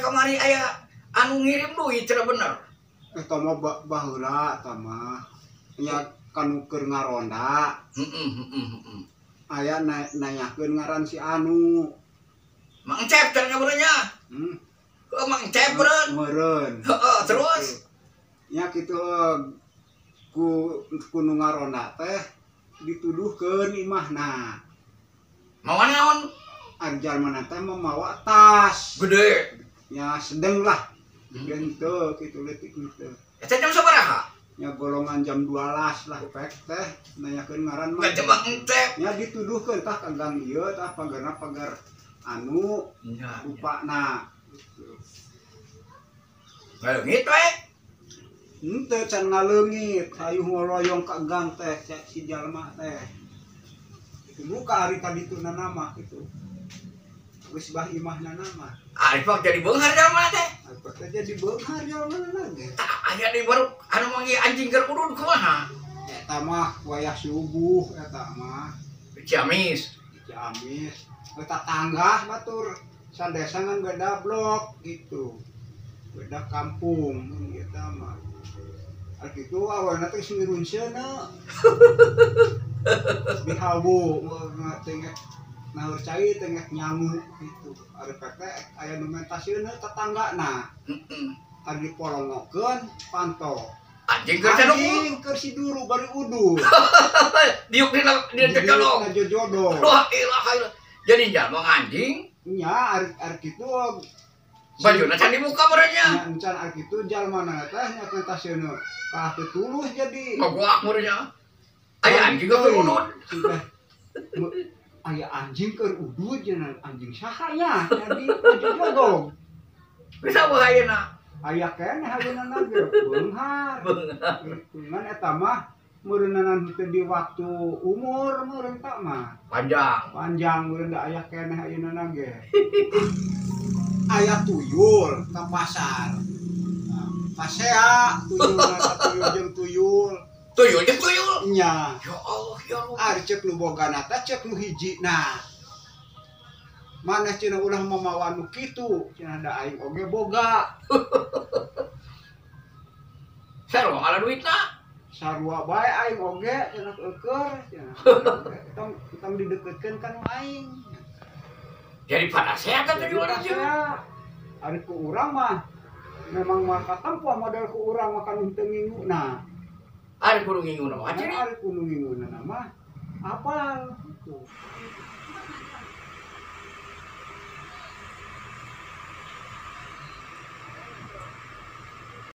Kamari aya anu ngirim duit cenah, bener? Eta mah baheula eta mah. Nya kanu keur ngaronda. Heeh heeh heeh. Aya nanyakeun ngaran si anu. Mang Cep cenah nya. Heuh, Mang Cep beureun. Meureun. Heeh, terus? Nya kitu, ku ku nu ngaronda teh dituduhkeun imahna. Mawa naon? Ari jalmana teh memawa tas. Gede. Ya sedeng lah. Gede henteu kitu, leutik henteu. Eta jam sabaraha? Nya golongan jam 12 lah pek teh nanyakeun ngaran mah. Bukan Mang Cep. Nya dituduhkeun tah ka gang ieu tah pagarna pagar anu rupana gitu. Ngaleungit we. Henteu, can ngaleungit, hayu ngoloyong ka gang teh si jalma teh. Itu buka ari ka dituna nama gitu. Geus bah imahna nama. Ari pak jadi beunghar jalma teh. Apa teh jadi beunghar jalma ge. Tah aya di baru anu manggih anjing keur udud kumaha? Eta mah wayah subuh eta mah. Di Ciamis. Di Ciamis. Eta tangga batur sadesa ngan beda blok gitu. Beda kampung eta mah. Ari kitu awalna teh geus ngirunseuna. Dihawu teh naheur cai teh nyangu gitu. Ari teh aya nu mentasieuna tetanggana. Ari dipolongokeun panto. Anjing keur canuk. Anjing keur si duru bari udud. Diuk dina dina jojodong. Dina jojodong. Wah, ilah ilah. Jadi jalma anjing Nya ari ari kitu bajuna can dibuka meureun nya. Nya encan, ari kitu jalmana teh nya mentasieuna. Kalah teu tulus jadi. Ngaguak meureun nya. Aya anjing keur udud. Si teh aya anjing keur udud cenah, anjing saha nya jadi jojodong. Bisa ayeuna. Aya keneh ayeuna ge beunghar. Gitu. Ngan eta mah meureunana teu di waktu umur meureun tak mah. Panjang. Panjang meureun da aya keneh ayeuna ge. Aya tuyul ka pasar. Nah, pasea tuyul tuyul jeung tuyul. Tuyul jeung tuyul. Nya. Ya Allah, ya Allah. Ari cek nu bogana teh cek nu hijina. Maneh cenah ulah mamawa nu kitu, cenah da aing oge boga. Sarua ngala duitna. Sarua bae aing oge cenah eueur cenah. Tong tong dideketkeun ka nu aing. Jadi pada sehat Jadi tuyul teh. pasea. Ari ku urang mah memang mah katempo model ku urang mah kan henteu nginguna. Ari kudu nginguna mah Kan ciri. ari ku nu nginguna mah apal gitu.